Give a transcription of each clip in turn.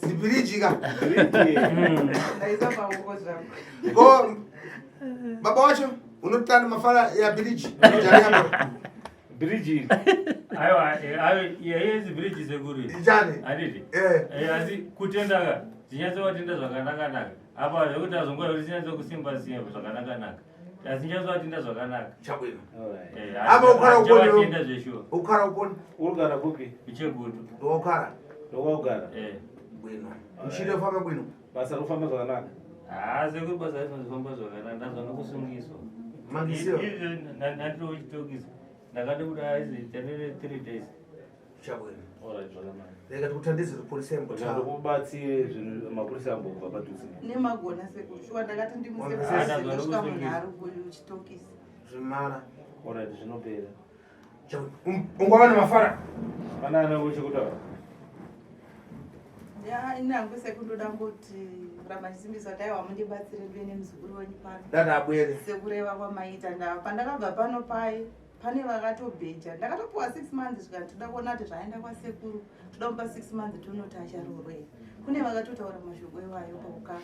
Ndibiriji ka. Ndaisa maoko zvangu. Ko baba wacho unotanda mafara ya bridge. Bridge iri. Aiwa, eh, ayo yezi bridge sekuru. Ichani. Handiti? Eh. Eh, asi kutenda ka tinyatsovatenda zvakanaka-naka. Apa zvekuti azongoya kuti tinyatsokusimba simba zvakanaka-naka. Asi nyatsovatenda zvakanaka. Chabwino. Alright. Eh, Apa ukara ukoni. achavatenda zveshuwa. Ukara ukoni. Uri kugara kupi? Kuchegutu. Ndokara. Ndokwakugara. Eh. Bwino. Mshinde famba bwino. Basa rofamba zvakanaka. Ah, sekuru basa rinozofamba zvakanaka. Ndazwa nokusungiswa. Mangisiwa. Izvo ndandiri kuchitokisa. Ndakati kuti aizi tanene 3 days. Chabwino. Alright, zvakanaka. Rega tikuthandize polisi yambothawa. Ndikubatsire zvinhu mapurisa ambobva padhuze. Nemagona sekuru. Shuwa ndakati Ah, ndimusekuru ndosvika munhu ari kuchitokisi. Zvimara. Alright, zvinopera. Chabwino. Ungava nemafara. Pana ana wechekutaura. Ya, ini hangu sekuru ndoda ngoti kuramba ndichisimbisa kuti aiwa mundibatsire ndive nemuzukuru wenyu pano. Dada abwere. Sekureva kwamaita ndava pandakabva pano paye pane vakatobheja ndakatopiwa 6 months zvikati toda kuona kuti zvaenda kwasekuru toda kumupa 6 months tonoti acharoorwei kune vakatotaura mashoko iwayo paukama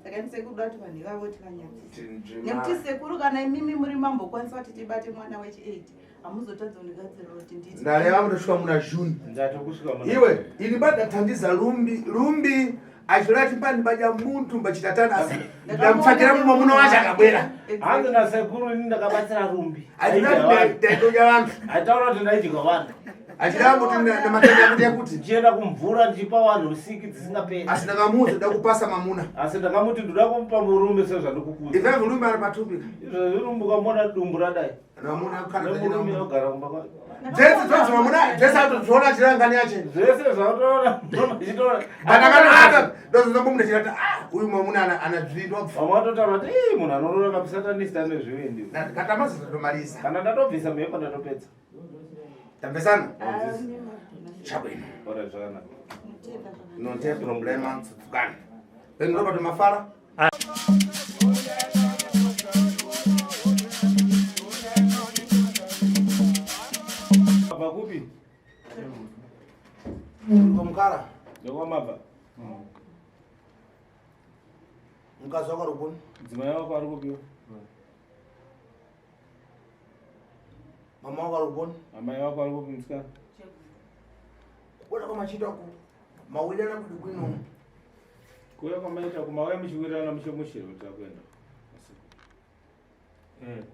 saka ini sekuru da kuti vanhu ivavo tivanyadzise nekuti sekuru kana imimi muri mambokwanisa kuti tibate mwana wechi 8 hamuzotadza kundigadzirira kuti nditi Ndareva kutosvika muna June. Ndatokusvika muna. Iwe ini badathandiza lumbi lumbi achirati pani baja muntu mbachitatana asi ndamtsvakira mumwe muno wacho akabwera. Hanzi nasekuru ini ndakabatsira rumbi. Achirati ndaidonja vantu. Aitaura kuti ndaidya vanhu. Achireva kuti namatenda kuti yakuti Ndichienda kumvura ndichipa vanhu siki dzisingaperi. asi ndakamuudza ndoda kupasa mamuna. Asi ndakamuti ndoda kumupa murume sezvandikukuudza. Ife lumbi ari patupika. Izvozvi rumbi ukamuona dumbu radai. Namuna akukhala Nemurume ogara kumba kwake. Dzese dzodzi mamuna dzese atodziona achirangani yache. Zvese zvautoona murume achitoona. But ndozozambomuna chirati ah uyu mwamuna ana anadzvindwa. Vamwe vatotaura kuti "Ii, munhu anorora kapisatanist ane zvivindi. Katamazotomalisa. Kana ndatobvisa mhepo ndatopedza. Tambesana. Chabwino. Ora zvakanaka. Non c'è problema, tsutsukani. Then Robert Mafara. Mabva kupi? Komukara. Ndokwamabva. Mukadzi wako ari kupona. Mudzimai wako ari kupiwa. Mama wako ari kupona. Amai wako ari kupi musikana? Kubona kwamachita ku mawirana kuti kwino. Kuuya kwamaita kumauya muchiwirirana mushe mushe kuti takuenda. Eh.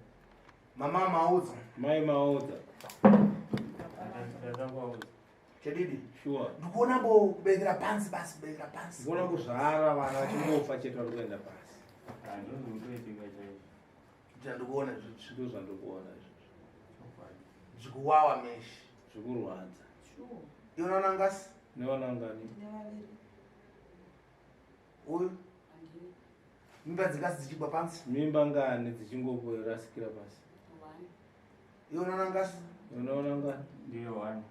Mama maudza. Mai maudza. Ndazangoauza. Chedidi. Sure. Ndikuona mbo kubekera pansi basi kubekera pansi. Kuona kuzvara vana vachingofa chete vari kuenda pasi. Handozvikutoitika chaizvo. Kuti ndikuona zvitsvi. Ndizvo zvandikuona izvozvo. Zvikuwawa meshi. Zvikurwadza. Iwe unaona ngasi? Nevana ngani? Nevaviri. Uyu. Mimba dzingasi dzichigwa pansi. Mimba ngani dzichingorasikira pasi? Iwe unaona ngasi? Unoona ngani? Ndiyo one.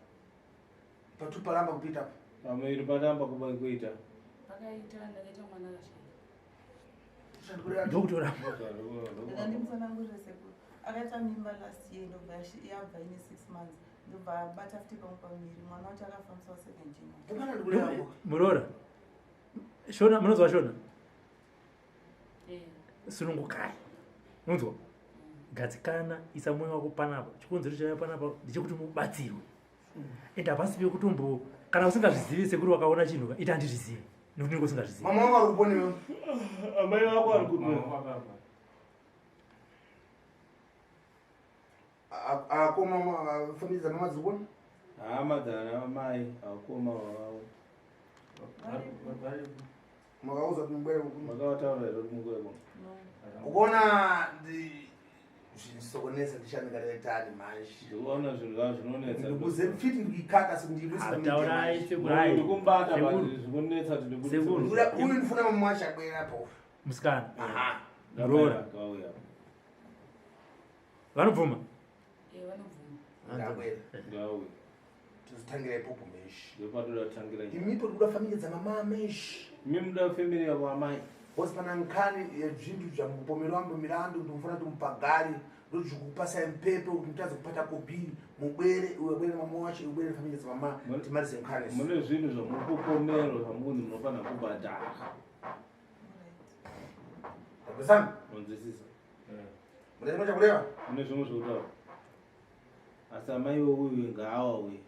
Patupa ramba kupita apo. Pamuviri patamba kuba kuita. Pakaita ndakaita mwana akashaya. Ndokutora. Ndandimutsanangurire sekuru akaita mimba last year ndobva yabva ine 6 months ndobva abata futi pamwe pamuviri mwana wacho akafambiswa 7 January. Ndopana ndikureva mbo. Muroora. Shona munonzwa Shona? Eh. Sunungukai. Unonzwa? Gadzikana, isa mwoyo wako panapa. Chikonzero chauya panapa ndechekuti mubatsirwe. Ende hapasi pekutombo kana usingazvizivi sekuru wakaona chinhu ka ita handizvizivi nekuti unenge usingazvizivi. Mama wako ari kupona iwe. Amai vako ari kupi? Mama wakafa. Akoma family dzamama dziri kupona. Hama dzana mai akoma vavo. Varipo. Makauza kuti mubwere kuno. Makavataura here kuti mukuya kuno? Ukuona ndi zvisokonesa ndishandingaretani manje. Ndikuona zvinhu zvavo zvinonetsa. Ndikuze fiti ndikikaka sindibudisa Taurai sekuru. Hai. Ndikumbata Sekuru. but zvikunetsa kuti ndibudise. Sekuru. Uyu ndifuna mama wacho abwerapo. Musikana. Aha. Muroora. Akauya. Vanobvuma? Eh, vanobvuma. Ndabwera. Ngauye. Tozotangira ipopo meshi. Ndopatoda kutangira nyaya. Imipo tikuda family dzamama meshi. Imi muda family yavo amai. Hosi pana nkhani yezvintu zvamupomero wambo milandu kuti mufana kuti mupagari. Ndozvikupasai mpepo kuti mutadze kupata kobiri mubwere uyo bwere mama wacho ubwere family dzamama timalize nkhani. Mune zvinhu zvamukupomerwa zvamukunzi munofanira kubhadhara. Ndasana. Unzwisisa. Mune chimwe chakureva? Mune zvimwe zvekutaura. Asi amai weuyu ngaawa uyu.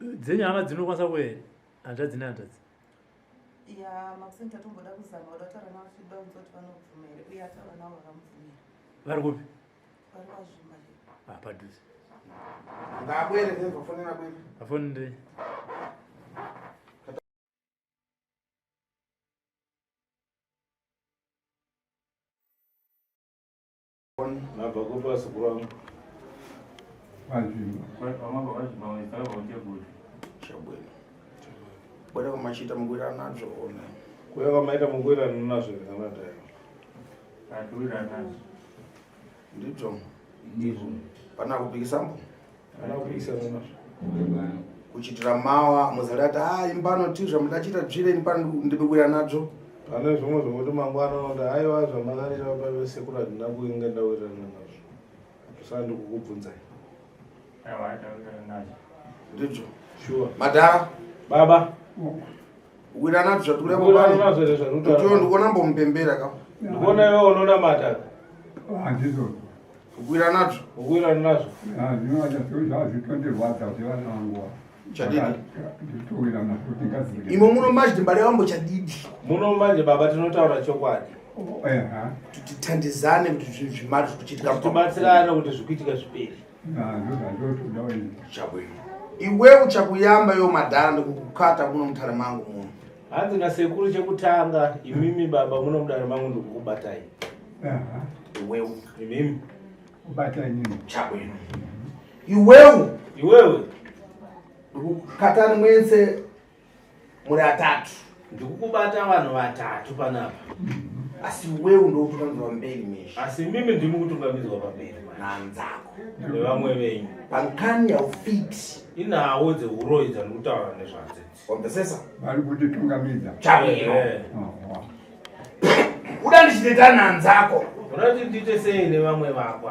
Dzenyu hama dzinokwanisa kuuya here? Hanzvadzi nehanzvadzi. Ya, makuseni tatomboda kuzama kuda kutaura navo tichida kunzwa kuti vanobvuma here uye ataura navo vakamubvumira. Vari kupi? Vari kwazvimba chete. Ah, padhuze. Ngaabwere, vafonera bwere. Afonere. Mabva kupi vazukuru vangu? Chabwino. Bwera kwamachita mukuwirana nazvo one. Kuya kwamaita mukuwirana nazvo here kana dai? Ndizvo. Ndizvo. Pana kupikisambo? Pana kupikisana nazvo. Kuchitira mawa muzalati ah imbano tizva mudachita dzvire imbano ndibikuwirana nazvo. Pane zvimwe zvokuti mangwana unoti aiwa zvamakandiita baba vesekuru handina kuinge ndawirirana nazvo. Saka ndikukubvunzai. Ndizvo. Sure. Madhara. Baba. Kuwirana nazvo zvatikuda Kuwirana nazvo here zvatikuda? Ndiyo ndikuona mbomupembera ka. Ndikuona iwe unonamata. Handizvo. Kuwirana nazvo. Kuwirana nazvo. Zvinotondirwadza kuti vana vangu Chadidi. Nditowirana kuti ngazike. Imo muno manje mbale wambo chadidi. Muno manje baba tinotaura chokwadi. Kuti titandizane kuti zvinhu zvimari zvikuchitika. Tibatsirane kuti zvikuitika zvipere. Chabwino. Iwe uchakuyamba yo madhara ndikukukata kuno mutare mangu muno. Hanzi nasekuru chekutanga imimi baba muno mudare mangu ndikukubatai. Iwewe. Imimi. Kubata inini. Chabwino. Iwewe. Iwewe. Ndikukukatani mwense muri atatu. Ndikukubata vanhu vatatu panapa. Asi iwewe ndokutungamidza pamberi meshe. Asi imimi ndimi kutungamidzwa pamberi. Nanzako. Nevamwe venyu. Pankani yaufiti. Inhawo dzeuroyi dzandikutaura nezvadzo. Wamvesesa? Vari kutitungamidza. Chabwino. Uda ndichitoita nanzako. Unoti ndiite sei nevamwe vako?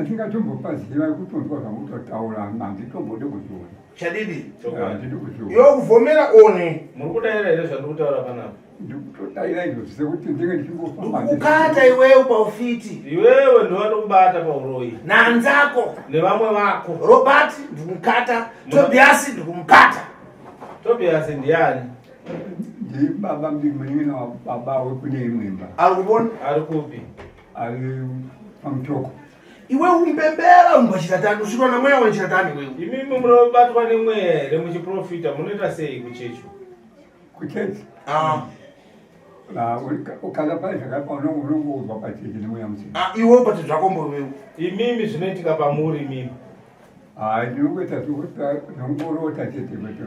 Ndingatombopaziva kutonzwa zvamutotaura handitombode kuzviona. Chadidi? Handidi kuzviona. Iwe kuvhomera one. Muri kudaira here zvandiri kutaura panapa? Ndikutodaira izvozvo sekuti ndinge ndichingofamba. Ndikukata iwewe paufiti. Iwewe ndowandikubata pauroyi. Nanzako. Nevamwe vako. Robert ndikumukata, Tobias ndikumukata. Tobias ndiani? Ndibaba munin'ina wababa wekune imwe imba. Ari kupona? Ari kupi? Ari pamutoko. Iwe umpembera umbachitatani usvitwa namweya wechitatani iwewe. Imimi munobatwa nemweya here muchiprofita munoita sei kuchechi? Kuchechi? Ah. Ukada pane zvakaipa unongoudzwa pachechi nemweya mutsvene. Ah, iwe upati zvako mbo iwewe. Imimi zvinoitika pamuri imimi. Ah, ndinongoita zvongorota chete kwete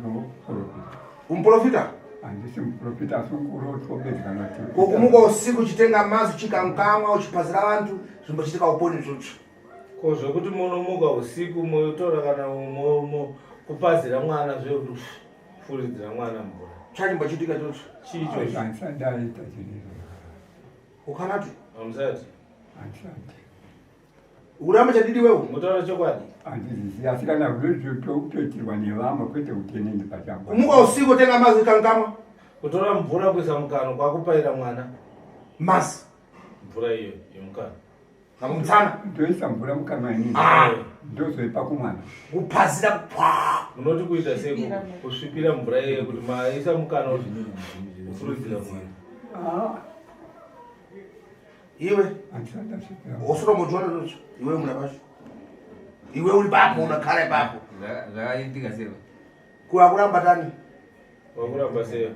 zvinoprofita. Umuprofita? Handisi muprofita asi ungorotwa bedzi kana kuti. Kokumuka usiku uchitenga mazi uchikamkamwa uchipazira vantu zvimbochitika uponi izvozvo. Ko zvekuti munomuka usiku motora kana kupazira mwana zvekuti furidzira mwana mvura. Chachimbochitika ichocho. Chii ichocho? Handisati ndaita chinhu izvozvo. Ukanati? Hamusati. Handisati. Uramba chadidi wewe? Mutaura chokwadi. Handizivi asi kana kutoitirwa nevamwe kwete kuti inini pachangu. Kumuka usiku tenga mazi kankamwa. Kutora mvura kuisa mukanwa kwakupaira mwana. Mazi. Mvura iyo yemukanwa. Kamutsana. Ndoisa mvura mukanwa inini. Ah. Ndozoipa kumwana. Kupazira pwa. Munoti kuita sei kusvipira mvura iye kuti maisa mukanwa kufurudzira mwana. Ah. Iwe. Usitombochiona izvozvo. Iwe muna pacho. Iwe uri papo unakhala ipapo. Zvakaitika sei? Kuakuramba tani? Wakuramba sei?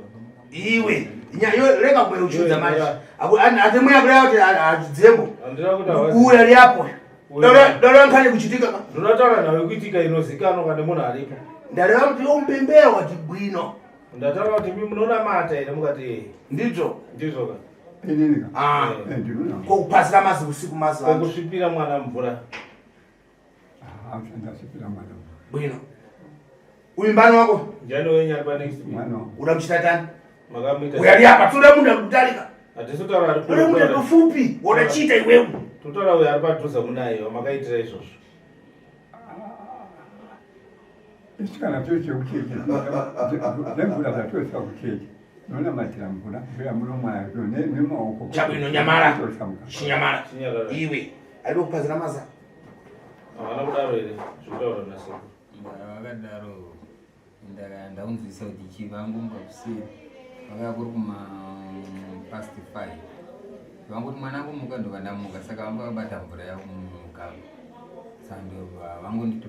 Iwe. Nya iwe rega kuya uchidza manje. Aku ati mweya kuda kuti achidzembo. Handina kuti hawazi. Uya liapo. Dora nkhani kuchitika ka. Ndinotaura nawe kuitika inozikanwa kana munhu aripo. Ndareva kuti umpembera wati bwino. Ndataura kuti imi munonamata here mukati Ndizvo. Ndizvo ka. Inini ka. Ah. Ndinonamata. Ko kupasira mazi usiku mazi Ko kusvipira mwana mvura. Ah, ndasvipira mwana. Bwino. Uyu mbani wako? Ndiani wenyu ari pa next week? Mwana wangu. Uda muchitatani? Makamuita. Uya liapa tsuda munhu akutarika. Hatisi kutaura ari kure. Uri muda pafupi wadachiita iwewe. Totaura uyo ari padhuze munaye wamakaitira izvozvo. Isu kana tiri chekuchechi zvemvura zvatoisa kuchechi unonamatira mvura mvura munomwaya nemaoko. Chabwino nyamara. Chinyamara. Iwe ari kupazira maza. Havana kudaro here zvekutaura nasekuru? Vakadaro ndaunzwisa kuti chii vangomuka kuseri vakauya kuri kuma past 5 vangoti mwana angomuka ndobva ndamuka saka vanga vakabata mvura yavo mumugaba saka ndobva vangonditi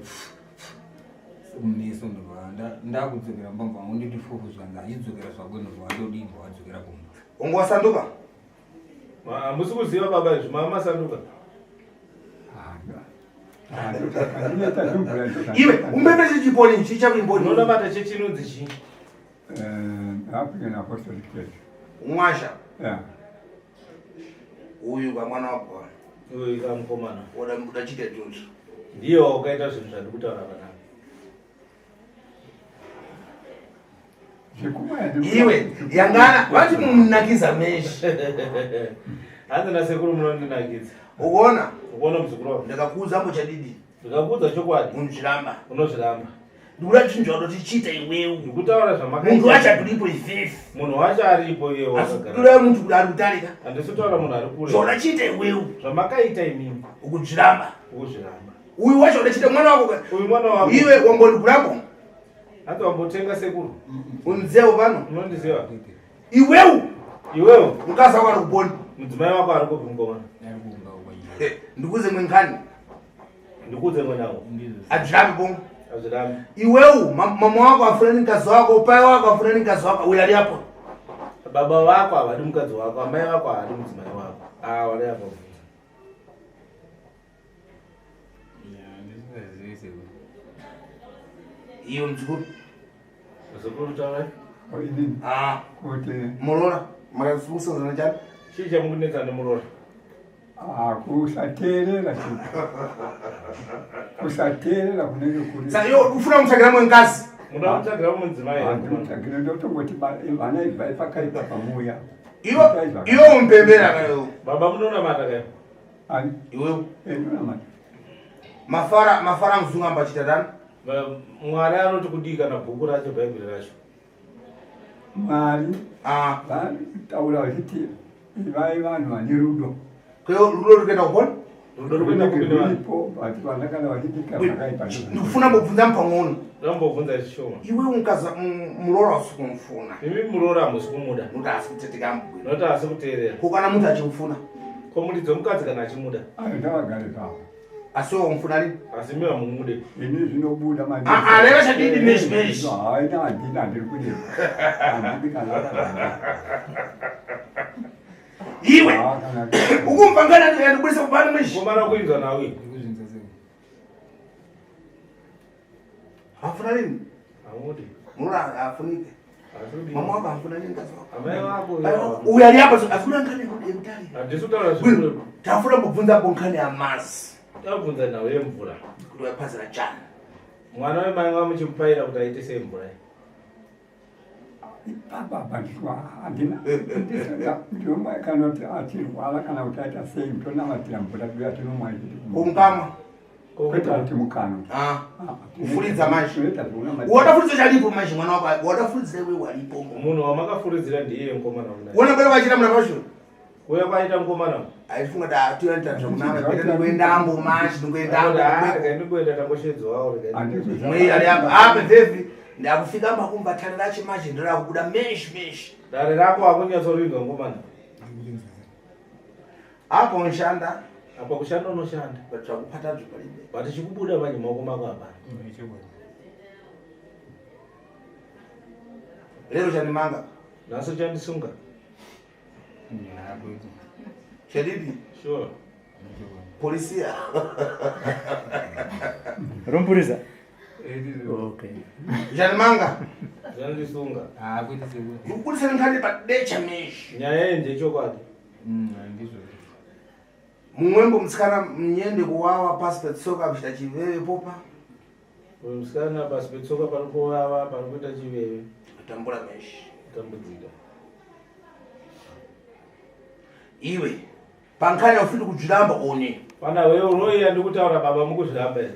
kumeso ndobva ndakudzokera mumba mva vangonditi fufu zvikanzi achidzokera zvako ndobva vatodii ndobva vadzokera kumba. Ungu wasanduka? Hamusi kuziva baba izvi mamasanduka. Iwe umbembe chichiponi chichakuimboni. Unonamata chechi inonzi chii? African Apostolic Church. Mwasha. Yeah. Uyu kamwana wako. Uyu kamukomana. Oda udachita izvozvo. Ndiye wakaita zvinhu zvandikutaura panapa. Iwe yangana vati munakiza meshi. Hanzi nasekuru munondinakidza. Ukuona? Ukuona muzukuru wako. Ndakakuudza mbo chadidi. Ndikakuudza chokwadi. Unozviramba. Unozviramba. Ndikuda chinhu chaunoti chiita iwewe. Ndikutaura zvamakaita. Munhu wacho aturipo ifefe. Munhu wacho aripo iye wakagara. Ndikuda munhu kuti ari kutarika. Handisi kutaura munhu ari kure. Zvaunoti chiita iwewe. Zvamakaita imimi. Ukuzviramba. Ukuzviramba. Uyu wacho unochita mwana wako. Uyu mwana wako. Iwe wambondigurako. Hanzi wambotenga sekuru. Unzewo pano. Unondiziva. Iwewe. Iwewe. Mukadzi wako ari kuponi. Mudzimai wako ari kupi mukomana? Ari kumba uko. Ndikuze mwenkani. Ndikuudze mwenawo. Azvirambi bongo. Azvirambi. Iwewe mama wako afuna mukadzi wako, pai wako afuna mukadzi wako, uyu ari apo. Baba vako havadi mukadzi wako, amai vako havadi mudzimai wako. Ah, wari apo. Iwe muzukuru. Muzukuru taurai. Ah, kuti muroora makamusazana chani? Chii chamukunetsa nemuroora? Ah, kusateerera chii? Kusateerera kunenge kuri. Saka iwe ufuna kumutsvagira mwengazi? Munoda kumutsvagira mudzimai here? Handikutsvagira ndotongoti vana ibvai pakaipa pamuya. Iwe iwe umpembera kayo. Baba munonamata kayo. Ani? Iwe. Ndinonamata. Mafara mafara muzungu amba chitatani? Mwari anoti kudii kana bhuku racho Bhaibheri racho? Mwari vanotaura vachiti ivai vanhu vane rudo. Rudo ruri kuenda kupona? Rudo ruri kuenda kupi nevanhu? Ruripo but vana kana vachiita zvakaipa. Ndikufuna mbobvunza mupang'ono. Ndambobvunza zvishoma. Iwe unkaza muroora usi kumufuna. Imi muroora hamusi kumuda. Nokuti haasi kutetekera mugwena. Nokuti haasi kuteerera. Ko kana munhu achimufuna? Ko muridzi wemukadzi kana achimuda? Ayo ngavagare pavo. Asi iwe wamufuna rini? Asi imi hamumude. Ini zvinobuda manje. Ah, ah, reva chadidi meshi meshi. Hayi handina handiri kunyeba. Handidi kana akadaro. Iwe Ah, kana ukumva ngana ndikubudisa kubani meshi. Mukomana kuinzwa nawe. Ndikuzvinzwa sekuru. Hafuna rini? Hamudi. Muroora hafunike. Haasi kudii. Mama wako hafuna rini mukadzi wako? Amai vako. Uyu ari apa afuna ngani yekutali. Handisi kutaura zvikuru. Tafuna kubvunza bonkhani ya mazi. Tabvunza nhau yemvura. Kuti wapazira chani. Mwana wemai vamuchimupaira kuti aite sei mvura iyi? Baba bandikwa handina ndinomwa kana kuti achirwara kana kuti aita sei tonamatira mvura duya tinomwa Kumkamwa. kwete kuti mukanwa. Ah. Kufuridza manje. Tinoita zvekunamatira. Wadafuridza chalipo manje mwana wako. Wadafuridza iwe walipo. Munhu wamakafuridzira ndiye mukomana unaye. Wona bwana vachira muna pasho. Kuuya kwaita mukomana. Aifunga da tuya zvakunaka. Peta ndikuendambo manje ndikuendambo. Regai ndikuenda tangoshedzwawo regai. Handizvo Mwe ari apa. Apa vevi ndakufika makumba tare racho manje ndirakubuda mesh mesh. Dare rako hakunyatsorinzwa mukomana. Apa unoshanda. Apa kushanda unoshanda. But zvakupata zvipalibe. But chikubuda manje maoko mako hapana. Lero chandimanga. Nhasi chandisunga. Chadidi? Sure. Polisia. Rumpurisa. Okay. Chandimanga. Chandisunga. Ah, kwete sekuru. Ndikubudisa nkhani padecha mesh. Nyaya iyi ndechokwadi. Ndizvo. Mumwembo musikana mnyende kuwawa pasi petsoka kuchita chiveve popa. Uyu musikana pasi petsoka pari kuvava pari kuita chiveve. Kutambura mesh. Kutambudzika. Iwe pankhani aufiti kudzviramba one. Pana wewe uroyi yandikutaura baba mukuzviramba here?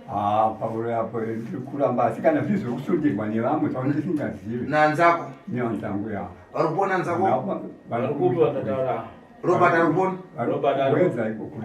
Ah, pauro apo ndiri kuramba asi kana zviri zvekusundirwa nevamwe zvaundisingazivi. Nanzako. Nevanzangu ya. Vari kupona nzako? Vari kupi vakataura? Robert ari kupona? Robert ari kuedza ikoko.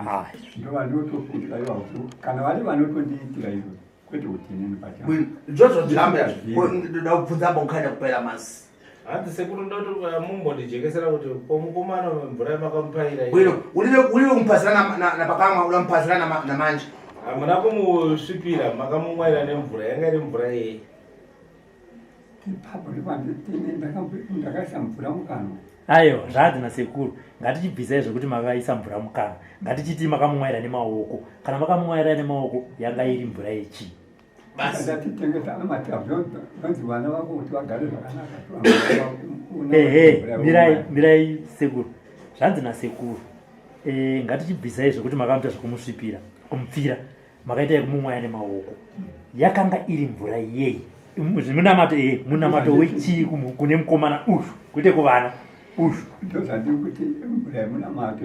Ndovanotofungira ivavo kana vari vanotondiitira izvo kwete kuti inini pachangu. Bwino, Jojo dzviramba yazvo. Ndoda kubvunza apo nkhani yakupera masi. Hanzi sekuru ndoti mumbondijekesera kuti ko mukomana mvura yamakamupaira iyi. Bwino, ulibe ulibe kumupazira na na, na pakamwa ulamupazira na, na manje. Hamuna kumusvipira makamumwaira nemvura yanga iri mvura yei. Ipapo ndipanditine ndakaisa mvura mukanwa. Aiwa zvaadzi nasekuru ngatichibvisai zvekuti makaisa mvura mukanwa ngatichiti makamumwaira nemaoko kana makamumwaira nemaoko yanga iri mvura yechii Ndatitengesa amati azvonzi vana vako kuti vagare zvakanaka. Ehe, mirai mirai sekuru. Zvanzi nasekuru. Eh, ngatichibvisai zvekuti makamuita zvekumusvipira, kumupfira. Makaita yekumumwaya nemaoko. Yakanga iri mvura yei? Munamato eh, munamato wechii kune mukomana uyu, kwete kuvana uyu. Ndozvandiri kuti mvura yemunamato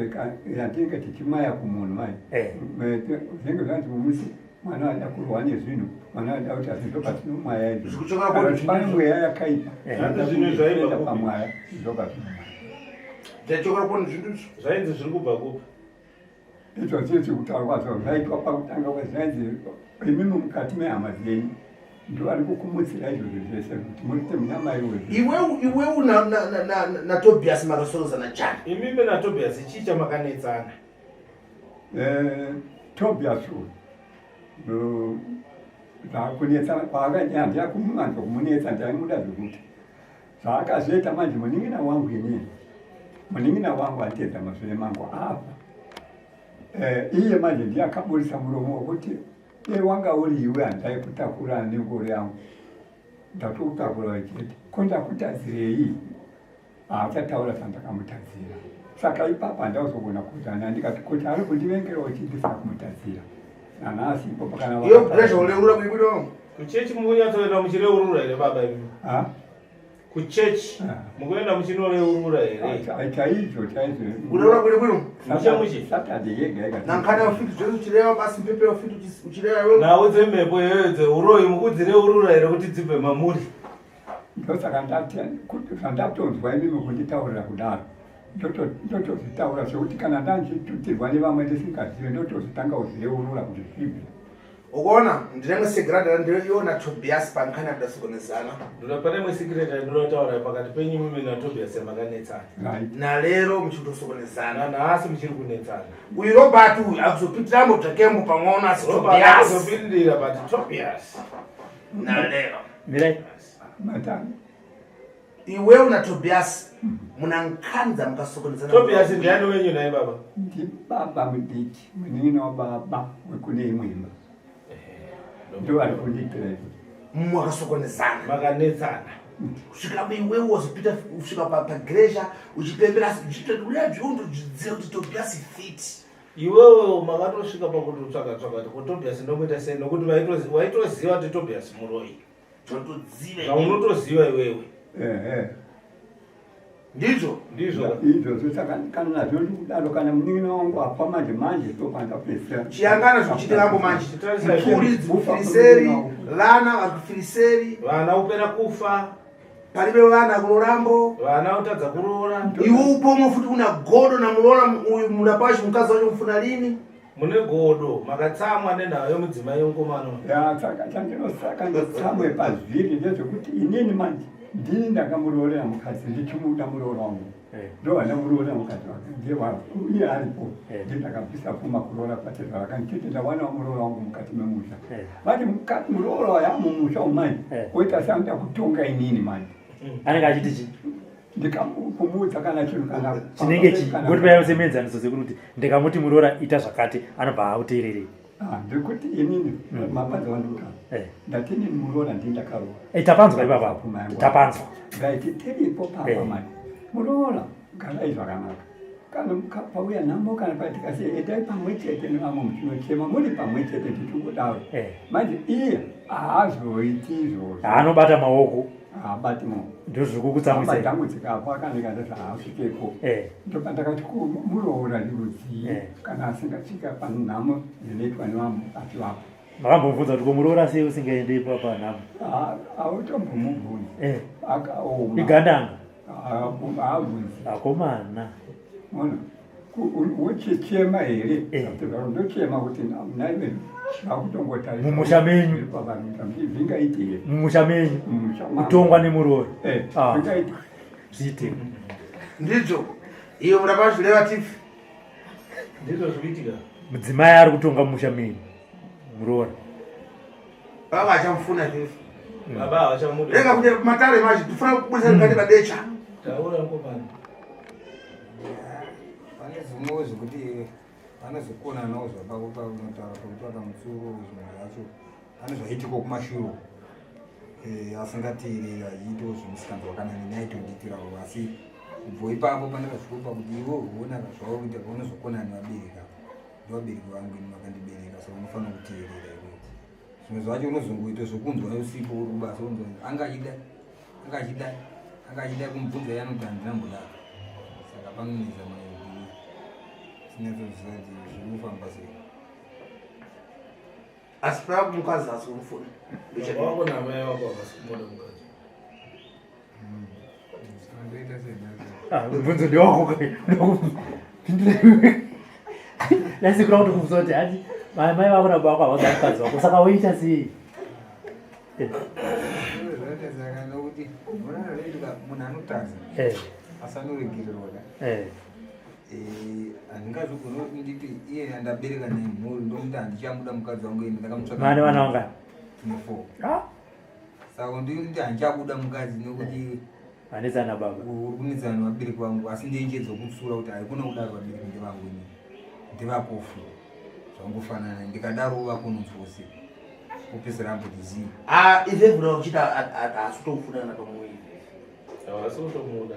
yatinenge tichimwaya kumunhu mai. Eh. Zvinenge zvanzi mumusi mwana ada kurwa nezvinhu mwana ada kuti asi ndopatinomwaya izvo Zvikuchokera kwa- pane mweya yakaipa Eh. Zvinhu zvaibva kupi? pamwaya ndopatinomwaya Zvachokera koni zvinhu izvo. Zvainzi zviri kubva kupi? izvo zviri kutaurwa kwazvo zvaitwa pakutanga kwazvainzi imimi mukati mehama dzenyu ndo vari kukumutsira izvozvo zvese kuti murite munyama iwe Iwewe iwewe na na na, na, na Tobias makasorozana chani. Imimi naTobias chii chamakanetsana? Eh, Tobias uyu zvakunetsa kwaakaita handina kumuvanza kumunetsa ndaimuda zvekuti zvaakazoita manje munin'ina wangu inini munin'ina wangu atedza mashure mangu afa eh, iye manje ndiye akaburitsa muromo wekuti e wanga uri iwe handaikutakura nengoro yangu ndatokutakura chete ko ndakutadzirei haachataura zvandakamutadzira saka ipapo handauzogona kuudzana ndikati kuti ari kundivengerawo chii ndisina kumutadzira nanhasi ipo pakana Iyo pressure uleurura kuibudo. Kuchechi mukunyatsoenda muchireurura here baba imi? Ha? Kuchechi mukuenda muchinoreurura here? Chaizvo chaizvo. Kuleurura kuibudo bwino. Mushe mushe. Saturday yega yega. Nankhani aufiti zvese uchirewa basi mpepe aufiti uchirewa iwe. Nhau dzemhepo iyoyo dzeuroyi mukudzireurura here kuti dzibve mamuri? Ndosaka ndati kuti zvandatonzwa imimi kunditaurira kudaro ndotozvitaura zvekuti kana ndanchitutirwa nevamwe ndisingazive ndotozvitanga kuzvireurura kuti zvibve. Ukuona ndinenge segrada ndiyo na Tobias pankhani akudasokonezana. Ndoda pane imwe secret yandinoda kutaura pakati penyu imimi naTobias yamakanetsana. Nalero muchitosokonezana. Nanhasi muchiri kunetsana. Uyu Robert uyu akuzopitiramo dzvakembo pang'ono asi Robert Tobias. akuzopindira but Tobias. Nalero. Mirai. Matani. Iwewe na Tobias muna nkhanza mukasokonezana. Tobias ndiani wenyu naye baba? Ndibaba mudiki munin'ina wababa wekune imwe imba ndo vari kundiitira izvo. Mwakasokonezana. Makanetsana. Kusvikira iwewe wazopita kusvika pagresha uchipembera asi uchitoda zviundodzidzira kuti Tobias fit. Iwewe makatosvika pakutotsvaga tsvaga kuti ko Tobias ndomuita sei nokuti waitoziva kuti Tobias muroyi. Zvotoziva. Zvaunotoziva iwewe. Ehe. Ndizvo. Ndizvo. Izvozvo saka kana nazvo ndikudaro kana munin'ina wangu afa manje manje ndopandapedzisira. Chiyangana zvikuchitirambo manje. Mhuri dzikufiriseri, vana vari kufiriseri. Vana kupera kufa. Palibe vana kulorambo. Vana kutadza kuroora. Iwe upomwe futi una godo na mulola uyu mulapashi mukadzi wacho mufuna lini. Mune godo makatsamwa nenhau yemudzimai wemukomana uyu. Ya saka chandinosaka nditsamwe pazviri ndezvekuti inini manje ndini ndakamuroorera mukadzi ndichimuda muroora wangu ndobva ndamuroorera mukadzi wake ndiye iye aripo ndiye ndakabvisa pfuma kuroora kwake zvavakandichiti ndawanawo muroora wangu mukati memusha vati muroora waya mumusha umai oita seanoda kutonga inini manje Anenge achiti chii? Ndikakumuudza kana chinhu kana chinenge chi ngoti paya semuenzaniso sekuru kuti ndikamuti muroora ita zvakati anobva auteererei. Ah, ndikuti inini mapanza wandikuta ndati inini muroora ndini ndakaroora. Eh, tapanzwa ipapa apo. Tapanzwa. Ndaiti tiripo papa manje muroora garai zvakanaka kana pauya nhamo kana paitika sei endai pamwe chete nevamwe muchinochema muri pamwe chete tichingodaro manje iye haazoiti izvozvo. Anobata maoko. Haabati maoko. Ndozviri kukutsamwisai. Hama dzangu dzikafa kana ndikati haasvikeko. Eh. Ndopandakati ko muroora rudzii Eh. kana asingasvika panhamo dzinoitwa nevamukadzi vako. Makambomubvunza kuti ko muroora sei usingaende panhamo? Hautombomubvunzi. Eh. Akaoma. Igandanga. Haabvunzi. Akomana. Ona wochichema here? Eh. Ndochema kuti naive vakutongotarisa. Mumusha menyu. Zvingaite here? Mumusha menyu. Mumusha mangu. Kutongwa nemuroora. Eh, Ah. zvingaite. Zviite. Ndizvo. Iyo murapa zvireva tifi. Ndizvo zvikuitika. Mudzimai ari kutonga mumusha menyu. Muroora. Baba achamufuna tifi. Baba havachamuda. Rega kuti matare mazhi tifuna kubudisa mukati padecha. Taura mukomana. Pane zvimwewo zvekuti vanozokonanawo zvapako paunotaura pakuti vakamutsuro zvimwe zvacho pane zvaiitikawo kumashure uko. Eh, asingateereri achiitawo zvemusikanzwa kana neni aitondiitirawo asi kubva ipapo pane pasviko pakuti iwe uona zvauri kuita paunozokonana nevabereki ava ndovabereki vangu ini vakandibereka saka unofanira kuteerera iwewe zvimwe zvacho unozongoita zvokunzwa usipo uri kubasa unzwa anga achida anga achida anga achida kumubvunza iye anoti handina mbodaro saka panonetsa mai kuti tinyatsoziva kuti zviri kufamba sei. Asi paya mukadzi haasi kumufuna. Baba wako naamai vako havasi kumuda mukadzi. Ndoita sei nhasi? Ah, mubvunzo ndewako kai. Pindura. Nhasi kuda kutokubvunza kuti hati mai mai vako nababa vako havasi mukadzi wako saka woita sei? Eh, Zvinoita saka nokuti unoona zvinoitika munhu anotadza eh, asi anoregererwa ka. eh. Eh, handingazogoni kuti nditi iye andabereka naye mhuri ndomuti handichamuda mukadzi wangu ini ndakamutsvaka Mane vana vangani? tine four. Ah, Saka ndikuti handichabuda mukadzi nekuti vanetsana baba. uri kunetsana nevabereki vangu asi ndinje dzokutsura kuti haikona kudaro vabereki ndevangu ini ndevakofu zvangofanana ndikadaro vakononzwose kupesera amboti zii. Ah, ife vura uchita haasi kutofuna kana pamuviri. Havasi kutomuda.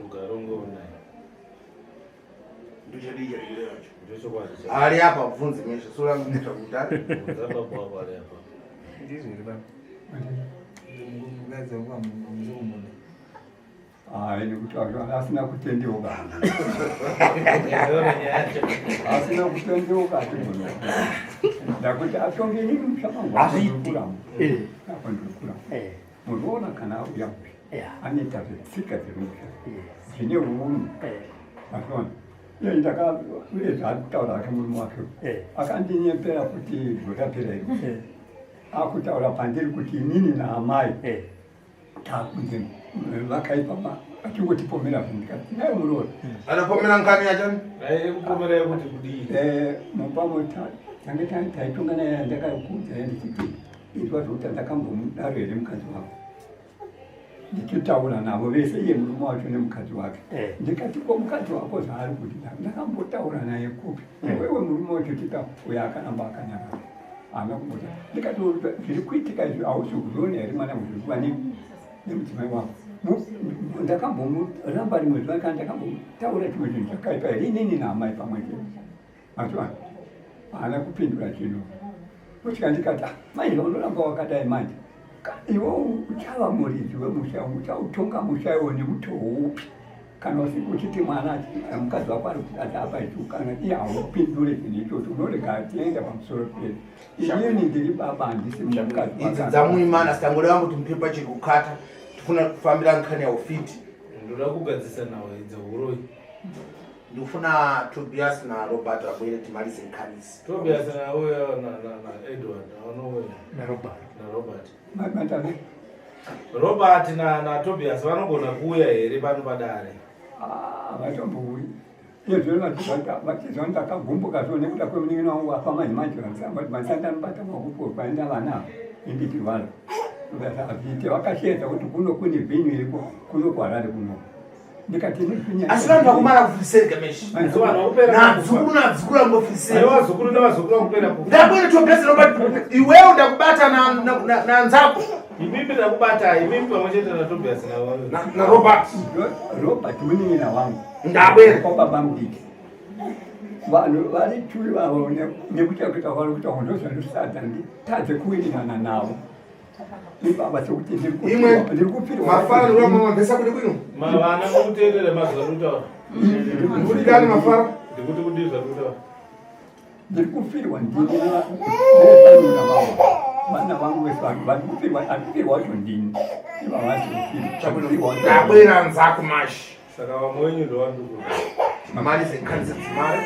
Rugare naye. Ndochadii chatikureva cho. Ndochokwadi chako. Ari apa bvunzi mesha sura kuita kutari. Bvunza baba wako ari apa. Ndizvo here baba? Mukadzi wangu hamuzi kumuda. Hayi nekuti asina kutendeuka. Ndaiona nyaya yacho. Asina kutendeuka atigona. Ndakuti atonge inini musha mangu. Hazviiti. Eh. Apo ndiri Eh, Muroora kana auya musha yeah. anoita zvetsika dzemusha Yes. zvine unhu. Eh, Azviona. Iye ndaka uye zvaari kutaura hake murume wake. Eh. Akandinyepera kuti gore rapera iri. eh, Akutaura pandiri kuti inini naamai eh. takunze vakaipa achingotipomera zvinhu ndikati naye muroora. Anopomera nkani yachani? Ai kupomerai kuti kudii? Eh, mumba tange taitonga naye ndakakuudza ndichiti izwa zvokuti ndakambomudaro here mukadzi wako ndichitaura navo vese iye murume wacho nemukadzi wake Eh. ndikati ko mukadzi wako zvaari kuti ndakambotaura naye kupi iwewe murume wacho tika uyo akaramba akanyarara haana kumbota ndikati zviri kuitika izvi hausi kuzviona here mwana zviri kuva nemudzimai wako ndakambomuramba rimwe zuva kana ndakambotaura chimwe chinhu chakaipa here inini naamai pamwe chete mazuva haana kupindura chinhu kusvika ndikati "Ah, manje unoramba wakadai manje iwe uchava muridzi wemusha uchautonga musha iwo nemutoo upi kana usiku uchiti mwana mukadzi wako ari kutadza apa ichi kana iye haupindure chinhu ichocho unorega achienda pamusoro pedu inini ndiri baba handisi mukadzi Idzi dzamuimana sitangoreva kuti mupepa chiri kukata. Tifuna kufambira nkani ya ufiti. Ndoda kugadzisa nawo idzi huroyi. Ndikufuna Tobias na Robert abwere timalize nkhanisi. Tobias nauya na na na Edward vanouya Na Robert. na Robert. matave Robert na na Tobias vanogona kuuya here pano padare? vatombouyi iye zvino vachizwa ndakagumbuka zvo nekuda kwemunin'ina wangu afa manje manje masandanibata maoko kwaenda vana indichirwara azviite vakasheedza kuti kuno kune vhinyu iriko kuno kuharare kuno ndikati ine vhinyu Asi vanhu vakumara kufisereka meshi. Asi vanhu vakupera Nadzukuru nadzukuru angofiseri. Aiwa vazukuru nevazukuru vakupera kufa. Ndabwere Tobias Robert iwewe ndakubata na na na, na nzako Imimi ndakubata imimi pamwe chete na Tobias na na, na Robert. Robert munin'ina wangu Ndabwere. kwa baba mudiki vanhu vari tui vavo nekuita kuita kwavari kuita ndozvandosada nditadze kuwirirana navo. Ibaba sekuti ndiri Imwe, kupirwa ndiri kupirwa Mafara ndikuya mama mbesa kuti bwino. Mavana mukuteerera mazwi ari kutaura. Ndikuti dani mafara. Ndikuti kudii zvari kutaura. Ndiri kufirwa ndini nevanina vavo vana vangu vese vari kufirwa ari kufirwa wacho ndini ivavasi kufirwa. Ndabwera nzaku mashi. Saka vamwe wenyu ndovandikuti. Mali zenkhanisa dzimari.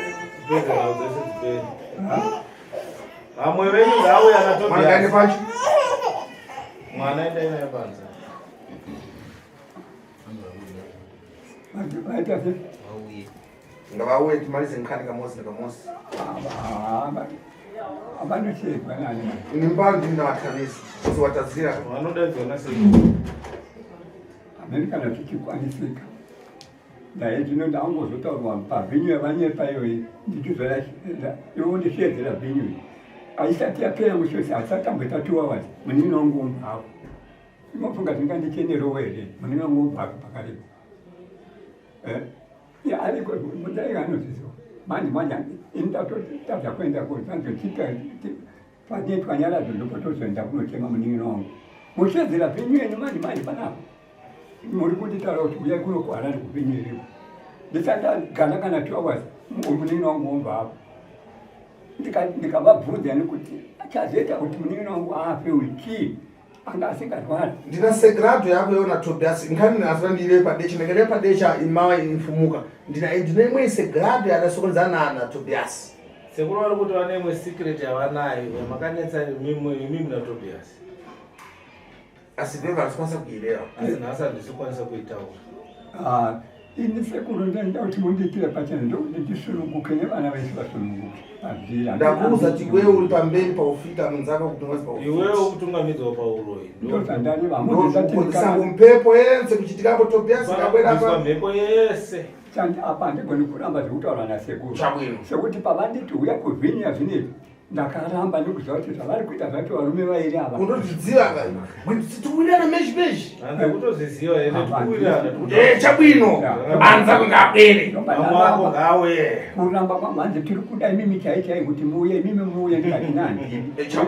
Tipedze nhau dzese dzipere. Vamwe venyu ngauya na Mwana ngaende Tobias. pacho. Mwana endai naye panze. Vaita se Vauye. Ngavauye timalize nkhani kamosi nekamosi. avanochekwa nani Ini mpano ndini ndavathanisa. Kuzovatadzira. Vanodaidzwa nasei. amene kana tichikwanisika ndaye zvino ndangozotaurwa pavhinyu yavanyepa iyoyi ndichizoda iwo ndishedzera vhinyu iyi aisati yapera mushosi asati amboita 2 hours munini wangu umbavo imofunga zvingandichenerowo here munini wangu umbavo pakarepo. Ariko mudai anozviziva manje manje ini ndatotadza kuenda kuzanzochita panoitwa nyaradzo ndopotozoenda kunochema munin'ina wangu mushedzera vhinyu yenyu manje manje panapa muri kunditaura kuti uyai kuno kuHarare kuvhinyu iriko ndisati ndagara kana 2 hours munin'ina wangu wobva apo. Ndikavabvunza nekuti chazoita kuti munin'ina wangu afe uyu chii anga asingarwari. Ndina segrado yako yona Tobias nkhani nasira ndive padecha ndakare padecha imawa infumuka ndina imwe segrado yadasokonzana na Tobias. Sekuru vari kuti vane imwe secret yavanayo yamakanetsa imimi naTobias. Asi veva vasikwanisa kuireva. Asi nhasi handisi kukwanisa kuitaura. Ah, ini sekuru ndaida kuti mundiitire pachena ndokuti ndisununguke nevana vese vasununguke pazvira. Ndakuudza kuti iwewe uri pamberi paufita munzako kuti ungazi paufita. Iwewe ukutungamidzwa pauroyi. Ndozvandareva. Ndokukonzesa mphepo yense kuchitikapo Tobias kabwera Panobviswa pa mhepo yese. Chandi apa handigoni kuramba zvekutaura nasekuru. Chabwino. Sekuti pavanditi uya kuvhinya zvinezvi ndakaramba nekuziva kuti zvavari kuita zvacho varume vairi ava. Unozviziva tikuwirirana meshi meshi. Hanzi kutozviziva here tikuwirirana. Chabwino anza kungabwere. Vamwe vako ngauye. Kuramba kwamhanzi tiri kuda imimi chai chai kuti muuye imimi muuye ndikati nandidi